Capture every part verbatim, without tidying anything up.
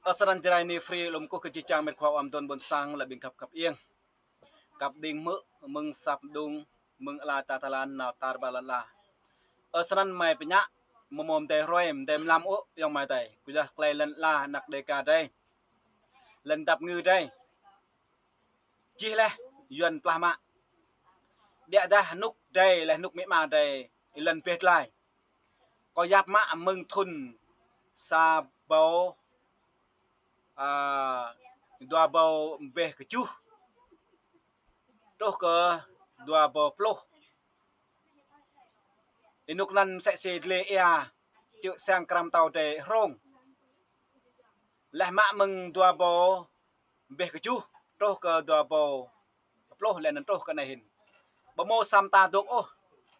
Ơ, sơnăn Jrai ni free lŏm kơkuh kơ jih jang met khua ƀôn sang ƀôn sang lĕ ƀing khăp khăp iêng. Kăp đing mơ̆ mơ̆ng sap đung mơ̆ng ala ta tơlan nao tar ƀar lŏn ala. Ơ, sơnăn mơi pơñă mơmô mơdai hrơi mơdai mlam ôh ayŏng amai adơi. Kơyuadah tơlơi lŏn ala anăk Dêga adai, lŏn dăp ngư adai, jih laih Yuan plah mă. Biă dah rơnŭk adai laih rơnŭk amĭ ama adai lŏn bĕ tơlơi. Kâo yap mă mơ̆ng thŭn sa rơbâo, a, dua rơbâo rơbêh kơjuh truh kơ dua rơbâo pluh. Rơnŭk anŭn mơsĕ si dlê ia čư̆ sang kram tâo adai hrông. Laih mă mơ̆ng dua rơbâo rơbêh kơjuh truh kơ dua rơbâo pluh laih anŭn truh kơ anai hĭn. Ƀu hmâo sa mta dŏ ôh,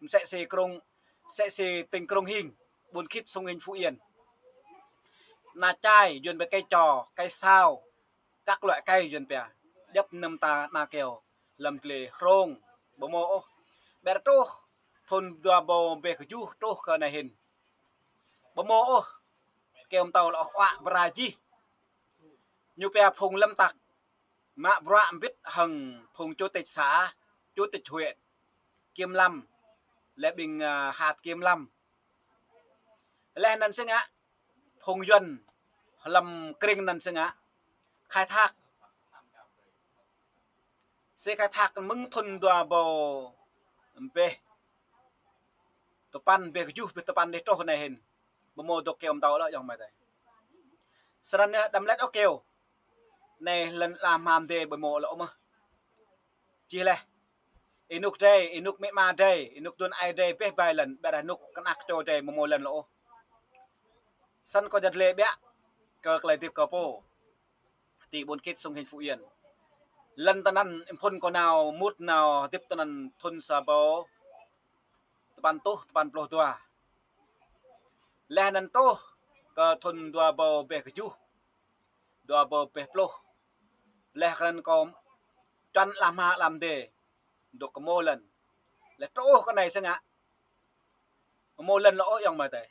mơsĕ si krông, mơsĕ si tỉnh Krông Hing, ƀuôn Khit, Sông Hinh, Phú Yên. Ană čai Yuan pia kơ čô, kơ sao, các loại cây Yuan pia. Djŏp năm ta ană keo lăm dlê hrông, ƀu hmâo ôh. Ƀĕ truh thŭn dua rơbâo rơbêh kơjuh truh kơ anai hĭn, ƀu hmâo ôh keo mtâo lŏ ôh, ƀra jih. Ñu pia phung lâm tặc mă bruă mbĭt hăng phung chủ tịch xã, chủ tịch huyện, kiểm lâm, laih ƀing, a, hạt kiểm lâm. Laih anŭn si ngă phung Yuan hlăm krĭng anŭn si ngă khai thác. Si khai thác mơ̆ng thŭn dua rơbâo rơbêh tơpăn, rơbêh kơjuh, rơbêh tơpăn đih truh anai hĭn. Ƀu hmâo dŏ keo mtâo lŏ ayŏng amai adơi. Sơnăn yơh đăm lĕ ôh keo. Anai lŏn ala hmam adai ƀu hmâo lŏ ôh mơh. Jih laih. Rơnŭk adai, rơnŭk amĭ ama adai, rơnŭk dŭn ai adai bĕ bai lŏn, ƀĕ dah rơnŭk kơnăk čô adai ƀu hmâo lŏn lŏ ôh. Săn kâo jăt lĕ biă kơ tơlơi hơdip kâo pô ti ƀuôn Khit, Sông Hinh, Phú Yên. Lŏn tơnăn ih phŭn kâo nao mŭt nao hơdip tơnăn thŭn sa rơbâo tơpăn tuh, tơpăn pluh dua. Laih anŭn truh kơ thŭn dua rơbâo rơbêh kơjuh, dua rơbâo rơbêh pluh. Laih kơ anŭn kâo čuăn ala hma ala mơdê, dŏ kơ hmâo lŏn. Laih truh kơ anai si ngă ƀu hmâo lŏn lŏ ôh ayŏng amai adơi.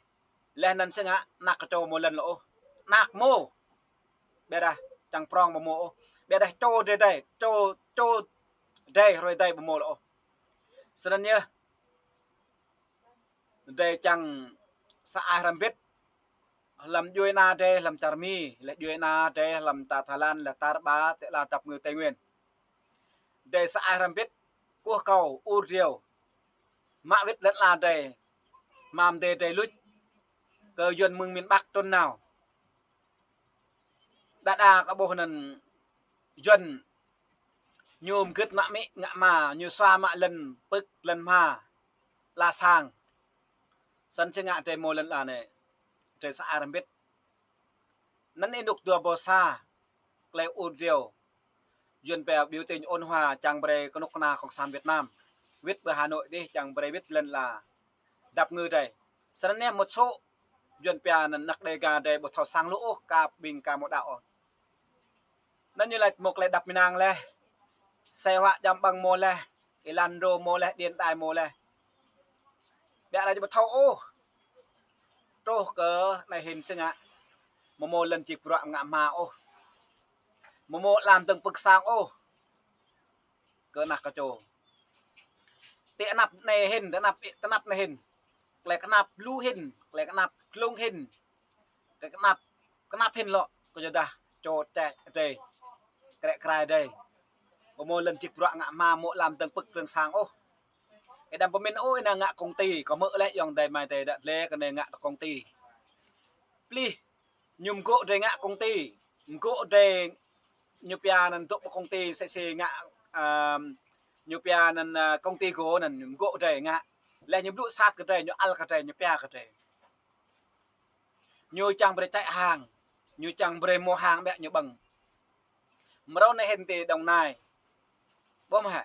Laih anŭn si ngă anak kơ čô hmâo lŏn lŏ ôh. Anak hmâo, ƀĕ dah čang prŏng ƀu hmâo ôh. Ƀĕ dah čô adai adai, čô, čô adai hrơi adai ƀu hmâo lŏ ôh. Sơnăn yơh adai čang sa ai hrăm bĭt hlăm djuai ana adai hlăm čar Mi, laih djuai ana adai hlăm ta Thái Lan, laih tar ƀar tơlơi dăp ngư Tây Nguyên. Adai sa ai hrăm bĭt kơkuh kâo ur driâo mă wĭt lŏn ala adai, hmam adai adai luč kơ Yuan mơ̆ng miền Bắc trŭn nao. Đa đa kơ ƀuh anŭn Yuan ñu mơgĭt mă amĭ ngă ama, ñu sua mă lŏn pưk lŏn hma, ala sang. Săn si ngă adai hmâo lŏn ala anai, adai sa ai hrăm bĭt. Anŭn rơnŭk dua rơbâo sa, tơlơi ur driâo Yuan pia biểu tình ôn hòa čang brơi kơnuk kơna Cộng sản Việt Nam wĭt pơ Hà Nội đih čang brơi wĭt lŏn ala dăp ngư adai. Sơnăn yơh một số Yuan pia anŭn anak Dêga adai ƀu thâo sang lu ôh kơ ƀing kơ mơ̆ đaŏ ôh. Anŭn ñu laĭ hmâo tơlơi đăp mơnang laih, xe hoa jăm ƀơ̆ng hmâo laih, êlan rô hmâo laih, điện đài hmâo laih. Biă dah ƀu thâo ôh. Truh kơ anai hĭn si ngă ƀu hmâo lŏn jik bruă ngă hma ôh. Ƀu hmâo lăm dơ̆ng pơ̆k sang ôh kơ anak kơ čô. Tơ anăp anai hĭn, tơ anăp, tơ anăp anai hĭn. Tơlơi kơnăp lu hĭn, tơlơi kơnăp glông hĭn. Tơlơi kơnăp, kơnăp hĭn lŏ, kơyuadah čô čĕ adai, krĕ krai adai ƀu hmâo lŏn jik bruă ngă hma, ƀu hmâo lăm dơ̆ng pơ̆k dơ̆ng sang ôh. Ih đăm pơmĭn ôh, ih nao ngă công ty, kâo hmư̆ laih ayŏng adơi amai adơi đah lĕ kơ anai ngă tơ công ty. Plih, ñu mơgŏ adai ngă công ty, mơgŏ adai ñu pia anŭn dŏ pơ công ty mơsĕ si ngă, ơ, ñu pia anŭn, ơ, công ty gỗ anŭn ñu mơgŏ adai ngă. Laih ñu blŭ sat kơ adai, ñu ăl kơ adai, ñu pia kơ adai. Ñu čang brơi čĕ hăng, ñu čang brơi hmâo hăng biă ñu ƀơ̆ng. Mrâo anai hĭn ti Đồng Nai, ƀuh mơ̆ hă,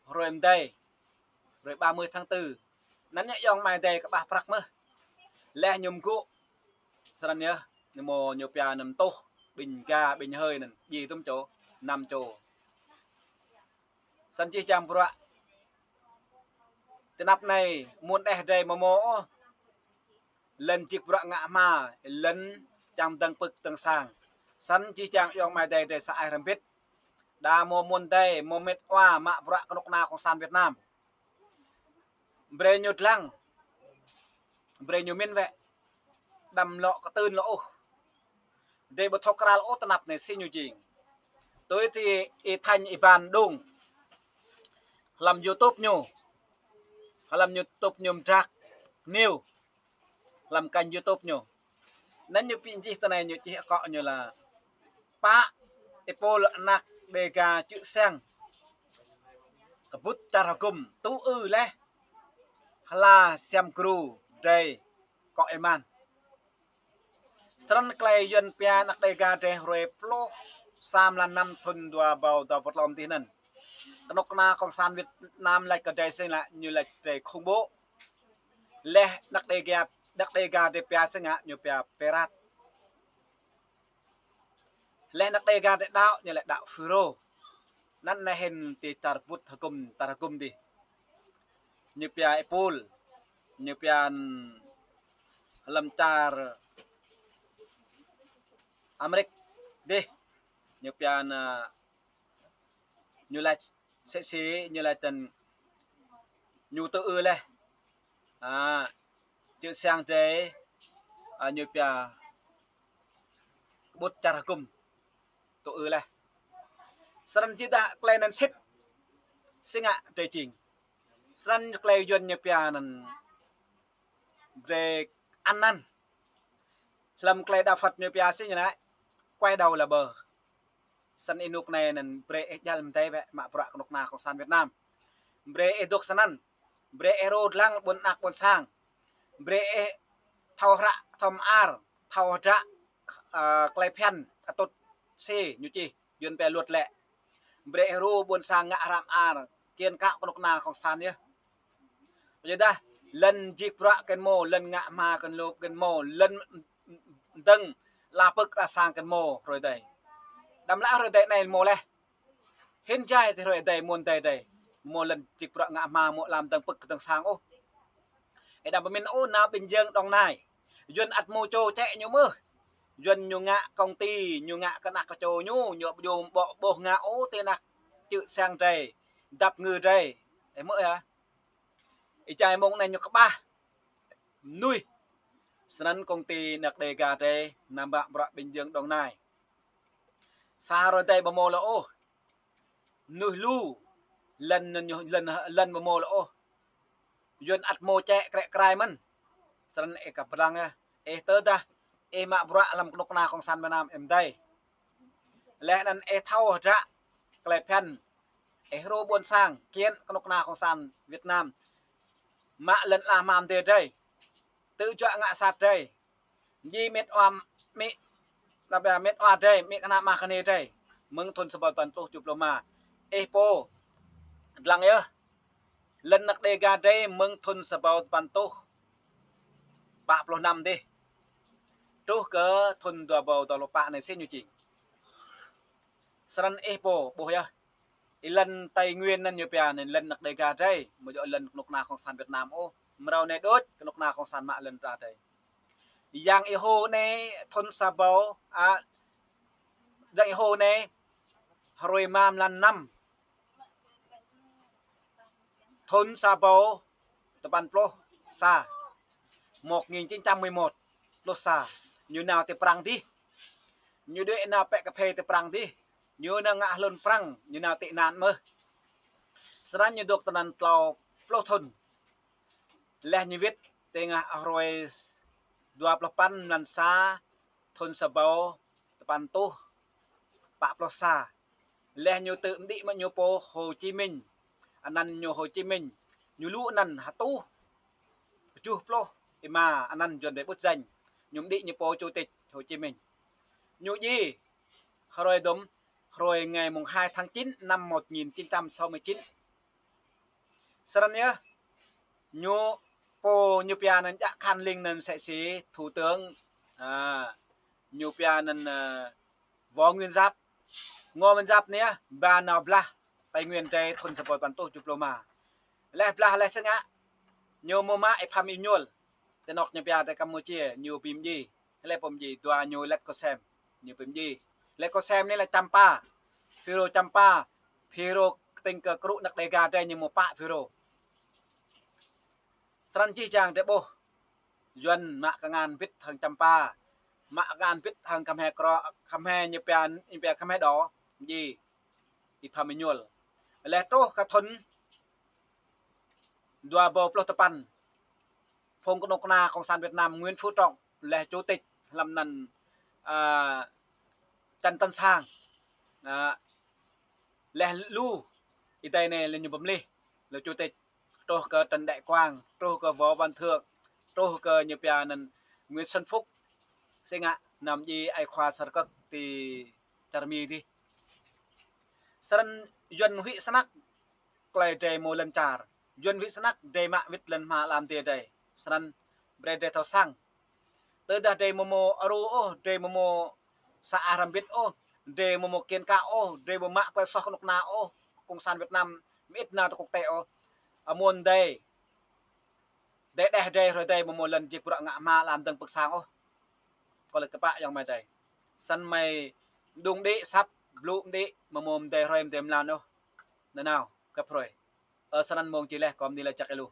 hrơi mơdai, hrơi ba mươi tháng tư, anŭn ñu ayŏng amai adơi kơƀah prăk mơ̆h. Laih ñu mơgŏ, sơnăn yơh, ñu hmâo ñu pia anŭn tuh, ƀing ga, ƀing hơi anŭn, djai tŭm čô, năm čô. Săn jih jang bruă. Tơ anăp anai, mơ̆n đeh adai ƀu hmâo ôh lŏn jik bruă ngă hma, lŏn čang dơ̆ng pơ̆k dơ̆ng sang. Săn jih jang ayŏng amai adơi, adơi sa ai hrŏm hơbĭt. Đa mơ̆ mơ̆n adơi, mơ̆ mĕt wa mă bruă kơnuk kơna Cộng sản Việt Nam. Brơi ñu lăng, brơi ñu mĭn wơ̆t. Đăm lŏ kơtưn lŏ ôh. Adơi ƀu thâo krăn ôh tơnap anai si ñu jing. Tui ti Y Thanh Y Ban Đung. Hlăm YouTube ñu. Hlăm YouTube ñu Mdrak News. Hlăm kênh YouTube ñu. Anŭn ñu pĭ čih tơ anai, ñu čih akŏ ñu lah: Pă ih pô lŏ anak Đêga čư̆ siăng kơƀut čar hơgŭm tŭ ư laih. Hla siam gru drơi kŏ êman. Srăn tơlơi Yuan pia anak Đêga drơi hrơi pluh sa mlan năm thun dua ƀâo dua pluh klâo dih anŭn. Kơnuk kơna Cộng sản Việt Nam laĭ kơ drơi sing lah ñu laĭ drơi khủng bố. Laih anak Đêga, anak Đêga drơi pia sing lah ñu pia pirate. Laih anak Đêga drơi đaŏ ñu laĭ đaŏ FULRO. Anŭn anai hĭn ti čar ƀut hơgŭm, čar hơgŭm dih. Ñu pia êpul, ñu pia hlăm čar Amêrik dih. Ñu pia anŭn, ñu laĭ sĕ sĕ, ñu laĭ tơ̆n ñu tŭ ư laih. A, čư̆ siăng drơi, a, ñu pia kơƀut čar hơgŭm tŭ ư laih. Srăn či dah tơlơi anŭn sĭt, sing lah drơi jing. Srăn tơlơi Yuan ñu pia anŭn drơi anăn. Hlăm tơlơi đạo Phật ñu pia sing ñu laĭ quay đầu là bờ. Săn ih rơnŭk anai anŭn brơi ih djăl mơdơi wơ̆t mă bruă kơnuk kơna Cộng sản Việt Nam. Brơi ih dŏ săn anŭn. Brơi ih rô lăng ƀôn anak ƀôn sang. Brơi ih thâo hră, thâo mơar, thâo hơdră, a, tơlơi phiăn atŭt si ñu čih, Yuan pia luật lệ. Brơi ih rô ƀôn sang ngă hră mơar, kiăng kơ kơnuk kơna Cộng sản yơh. Yua dah, lŏn jik bruă kơnuk mơ̆n, lŏn ngă hma kơnuk mơ̆n, lŏn dơ̆ng, la pơ̆k la sang kơnuk mơ̆n hrơi adai. Đăm lăi hrơi adai anai mơ̆n laih. Hĭn jai ti hrơi adai mơ̆n adai adai. Mơ̆ lŏn jik bruă ngă hma, mơ̆ lăm dơ̆ng pơ̆k dơ̆ng sang ôh. Ih đăm pơmĭn ôh nao Bình Dương Đồng Nai. Yuan ăt mơ̆ čô čĕ ñu mơ̆n. Yuan ñu ngă công ty, ñu ngă kơ anak kơ čô ñu, ñu ƀu djơ̆ ƀô̆ ƀôh ngă ôh ti anak čư̆ siăng drơi, dăp ngư drơi. Ih mơ̆ yơh. Ih jai mơ̆ng anai ñu kơƀah mơnuih. Srăn công ty anak Đêga drơi, nao mă bruă Bình Dương Đồng Nai. Sa hrơi adai ƀu mơ̆ lŏ ôh. Mơnuih lu, lŏn ñu, lŏn, lŏn ƀu mơ̆ lŏ ôh. Yuan ăt mơ̆ čĕ krĕ krai mơ̆n. Srăn ih kăp blang yơh. Ih tơdah, ih mă bruă hlăm kơnuk kơna Cộng sản Việt Nam ih mơdơi. Laih anŭn ih thâo hơdră tơlơi phiăn. Ih rô ƀôn sang, kiăng kơnuk kơna Cộng sản Việt Nam mă lŏn ala hmam adai drơi. Tŭ juă ngă sat drơi. Ji mĕt wa mĕ, la ba mĕt wa drơi, mĕ kơna mă kơnê drơi. Mơ̆ng thun sa ƀâo tơpăn pluh tơjuh pluh rơma. Ih pô lăng yơh. Lŏn anak Đêga drơi mơ̆ng thun sa ƀâo tơpăn pluh pă pluh năm dih. Truh kơ thun dua ƀâo dua pluh pă anai sĭt ñu čih. Srăn ih pô ƀuh yơh. Ih lŏn Tây Nguyên anŭn ñu pia anŭn lŏn anak Đêga drơi, mơ̆ djơ̆ lŏn kơnuk kơna Cộng sản Việt Nam ôh. Mrâo anai đôč kơnuk kơna Cộng sản mă lŏn ta drơi. Yang ih hô anai thun sa ƀâo, a, yang ih hô anai hrơi rơma mlan năm. Thun sa ƀâo tơpăn pluh sa, một nghìn chín trăm mười một, pluh sa. Ñu nao ti Prăng dih. Ñu đuaĭ nao pĕ kơphê ti Prăng dih. Ñu nao ngă hlŭn Prăng, ñu nao tị nạn mơ̆n. Srăn ñu dŏ tơ anŭn klâo pluh thun. Laih ñu wĭt ti ngă hrơi dua pluh păn mlan sa, thun sa ƀâo tơpăn pluh pă pluh sa. Laih ñu tŭ mơđĭ mă ñu pô Hồ Chí Minh. Anăn ñu Hồ Chí Minh. Ñu lu anăn hơtuh tơjuh pluh êma anăn Yuan ƀu ƀut danh. Ñu mơđĭ ñu pô Chủ tịch Hồ Chí Minh. Ñu djai hrơi dŭm, hrơi ngày mùng hai tháng chín năm một nghìn chín trăm sáu mươi chín. Srăn yơh, ñu pô ñu pia anŭn jak khan ling anŭn sĕ si thủ tướng, a, ñu pia anŭn, a, Võ Nguyên Giáp. Ngô Nguyên Giáp anai ba nao blah Tây Nguyên drơi thun sa ƀâo tơpăn pluh tơjuh pluh rơma. Laih blah laih sơngă, ñu mơ̆ mă ih pham ih ñuôl. Ti anŏ ñu pia ti Campuchia, ñu ƀu mơdjai. Laih ƀu mơdjai, dua ñu lĕ kơ sem, ñu ƀu mơdjai. Lĕ kâo sem anai lĕ Champa. FULRO Champa. FULRO kơtĭng kơ krŭ anăk Đêga drei ñu mơ̆ pă FULRO. Srăn jih jang drei ƀuh. Yuan mă kơngan bĭt hăng Champa. Mă kơngan bĭt hăng Khmer Krŏng, Khmer ñu pia, ñu pia Khmer Đỏ. Ji. Y Pham Êñuôl. Lĕ truh kơ thŭn dua rơbâo pluh tơpăn. Phung kơnuk kơna Cộng sản Việt Nam Nguyễn Phú Trọng lĕ chủ tịch hlăm anăn, a, Trần Tấn Sang. A, lĕ lu, ih dai anai lĕ ñu pơmlih, lĕ chủ tịch, truh kơ Trần Đại Quang, truh kơ Võ Văn Thưởng, truh kơ ñu pia anăn Nguyễn Xuân Phúc. Sĭt ngă, anăm ji ai khua sar kơ̆k ti čar Mi dih. Srăn Yuan huĭ snăk, klei drei mơ̆ lŏn čar. Yuan huĭ snăk, drei mă wĭt lŏn hma lăm dê drei. Srăn brei drei thâo săng. Tơdah drei mơ̆ mơ̆ aru ôh, drei mơ̆ mơ̆ sa ah răm bĭt ôh, drei mơ̆ mơ̆ kiăng kơ ôh, drei mơ̆ mă klei soh kơnuk kơna ôh, Cộng sản Việt Nam mơit nao tơ quốc tế ôh. Amôn dai. Dai đeh drei hrơi dai mơ̆ mơ̆ lŏn jih bruă ngă hma lăm dơ̆ng pơ̆k sang ôh. Kâo lĕ kơpă ayŏng amai adơi. Săn amai đŭng đĭ săp, blŭ đĭ, mơ̆ mơ̆ mdei hrơi mdei mlan ôh. Nanao, găp hrơi. Ơ, săn anăn mơ̆ng či leh, kâo mơni lĕ jak êluh.